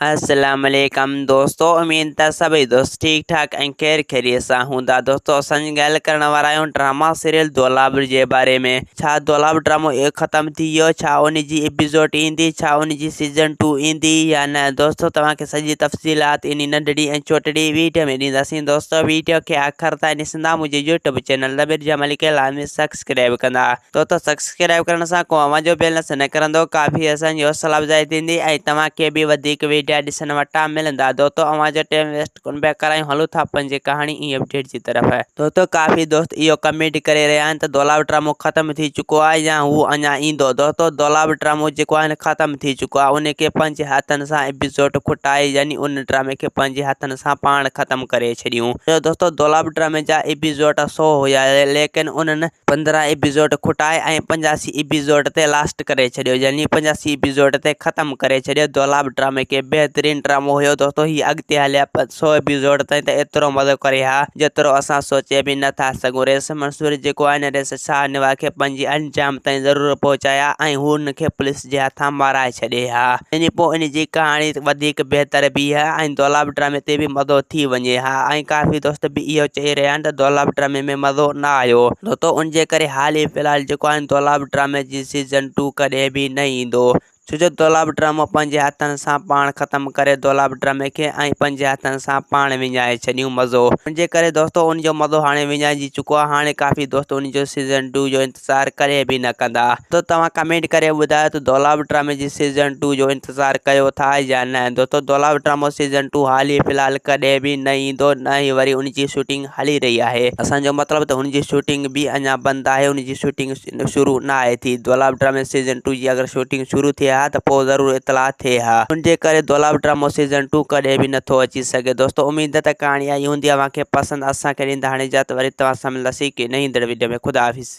السلام عليڪم دوستو اميد ته سڀئي دوست ٺيڪ ٺاڪ ۽ خير خيريت سان هوندا دوستو اسان جي ڳالهه ڪرڻ وارا آهيون ڊراما سيريل دولاب جي باري ۾ ڇا دولاب ڊرامو ختم ٿي ويو ڇا ان جي ايپيسوڊ ايندي ڇا ان جي سيزن 2 ايندي يا نه دوستو توهان کي سڄي تفصيلات انهي ننڍڙي ۽ ڇوٽڙي ويڊيو ۾ ڏينداسين دوستو ويڊيو کي آخر تائين ڏسندا منهنجي يوٽيوب چينل دبير جمالي کي لازمي سبسڪرائب ڪندا دوستو سبسڪرائب ڪرڻ سان ڪو اوهان جو بيلنس نه ڪرندو ڪافي اسان جي حوصلا افزائي ٿيندي ۽ توهان کي به وڌيڪ ويڊيا ڏسڻ وٽان ملندا دوستو اوهان جو ٽيم ويسٽ ڪونه پيا ڪرايون هلون ٿا پنهنجي ڪهاڻي ۽ اپڊيٽ جي طرف. دوستو ڪافي دوست اهو ڪمينٽ ڪري رهيا آهن ته دولاب ڊرامو ختم ٿي چڪو آهي يا هو اڃا ايندو دوستو دولاب ڊرامو جيڪو آهي ختم ٿي چڪو آهي ان کي پنهنجي هٿن سان ايپيسوڊ کٽائي يعني ان ڊرامي کي پنهنجي هٿن سان پاڻ ختم ڪري ڇڏيون دوستو دولاب ڊرامي جا ايپيسوڊ 100 هيا ليڪن انهن 15 ايپيسوڊ کٽائي ۽ 85 ايپيسوڊ تي لاسٽ ڪري ڇڏيو يعني 85 ايپيسوڊ تي ختم ڪري ڇڏيو دولاب ڊرامي کي بهترين ڊرامو هيو دوستو هي اڳتي هليا 100 ايپيسوڊ تائين ته ايترو مزو ڪري ها جيترو اسان سوچي به نه ٿا سگهون ريس منصور جيڪو آهي نه ريس شاهنواز کي پنهنجي انجام تائين ضرور پهچايا ۽ هو ان کي پوليس جي هٿان مارائي ڇڏي ها يعني پوء ان جي ڪهاڻي وڌيڪ بهتر به ها ۽ دولاب ڊرامي تي به مزو ٿي وڃي ها ۽ ڪافي دوست به اهو چئي رهيا آهن ته دولاب ڊرامي ۾ مزو نه آيو دوستو ان جي ڪري حال ئي في الحال جيڪو آهي دولاب ڊرامي جي سيزن ٽو ڪڏهن به نه ايندو ڇو جو دولاب ڊرامو پنهنجي هٿن سان پاڻ ختم ڪري دولاب ڊرامي کي ۽ پنهنجي هٿن سان پاڻ وڃائي ڇڏيون مزو ان جي ڪري دوستو ان جو مزو هاڻي وڃائجي چڪو آهي هاڻي ڪافي دوست ان جو سيزن ٽو جو انتظار ڪڏهن به نه ڪندا ته توهان ڪمينٽ ڪري ٻڌايو ته دولاب ڊرامي جي سيزن ٽو جو انتظار ڪيو ٿا يا نه دوستو دولاب ڊرامو سيزن ٽو حال ئي في الحال ڪڏهن به نه ايندو نه ئي وري ان جي شوٽنگ هلي رهي آهي اسان جو مطلب ته ان جي شوٽنگ به اڃا بند آهي ان جي شوٽنگ شروع نه آهي ٿي دولاب ڊرامي سيزن ٽو جي اگر شوٽنگ شروع ٿئي ها ته پوء ضرور اطلاع ٿئي ها ان جي ڪري دولاب ڊرامو سيزن ٽو ڪڏهن به نٿو اچي سگهي دوستو اميد ته ڪهاڻي آئي هوندي اوهان کي پسند اسان کي ڏيندا هاڻي اجازت وري توهان سان ملنداسين ڪنهن ايندڙ وڊيو ۾ خدا حافظ.